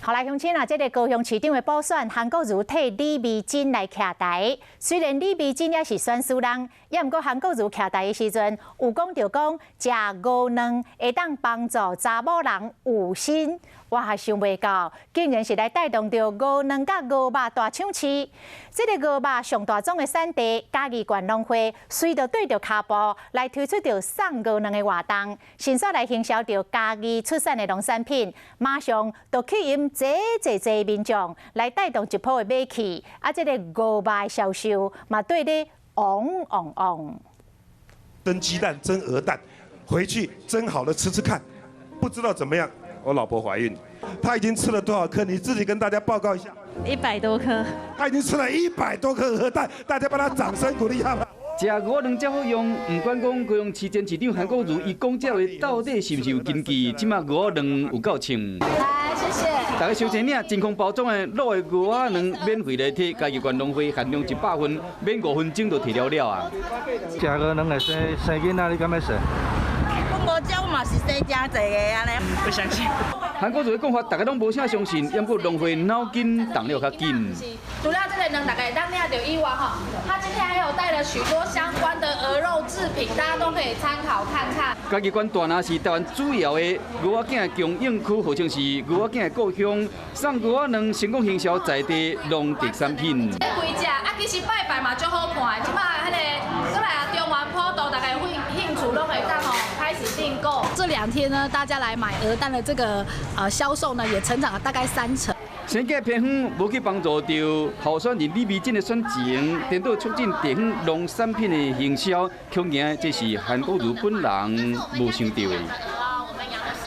好來，鄉親啊，這个高雄市長的補選，韓國瑜替李眉蓁來徛台。雖然李眉蓁也是選輸人，也毋過韓國瑜徛台的時陣，有講著講食鵝卵會當幫助查某人有身。哇，想袂到，竟然是來帶動著鵝卵佮鵝肉大搶市。這个鵝肉上大宗的產地嘉義縣農會，隨著對著跤步來推出著送鵝卵的活動，迅速來行銷著嘉義出產的農產品，馬上就吸引濟濟濟民眾來帶動一波的買氣。啊，這个鵝肉的銷售嘛對咧旺旺旺。蒸雞蛋、蒸鵝蛋，回去蒸好了吃吃看，不知道怎麼樣。我老婆懷孕，她已經吃了多少顆？你自己跟大家報告一下。 100多顆。她已經吃了100多顆鵝蛋，大家幫她掌聲鼓勵一下吧。食鵝卵才好用，毋管講高雄市前市長韓國瑜，伊講這話到底是毋是有根據？這馬鵝卵有夠搶。來，謝謝。大家收錢領，真空包裝的滷的鵝仔卵，免費來提，嘉義縣農會限量100份，免5分鐘就提了了啊。食鵝卵會生生囡仔，你敢欲信？我無食，我嘛是生誠濟个按呢。不相信。韓國瑜的講法，大家攏無啥相信，毋過農會腦筋動了較緊。除了這個卵，大家會當領著以外吼，他今天還有帶了許多相關的鵝肉製品，大家都可以參考看看。嘉義縣大林是台灣主要的鵝仔餅供應區，號稱是鵝仔餅的故鄉，送鵝仔卵成功行銷在地農特產品。這幾隻啊，其實拜拜嘛足好看的，這馬彼个過來啊，中元普渡，大家有興趣攏會當吼開始訂購。這兩天呢，大家來買鵝蛋的這個銷售呢，也成長了大概3成。生計偏方無去幫助著候選人李眉蓁的選情，顛倒促進地方農產品的行銷，恐驚這是韓國瑜本人無想著的。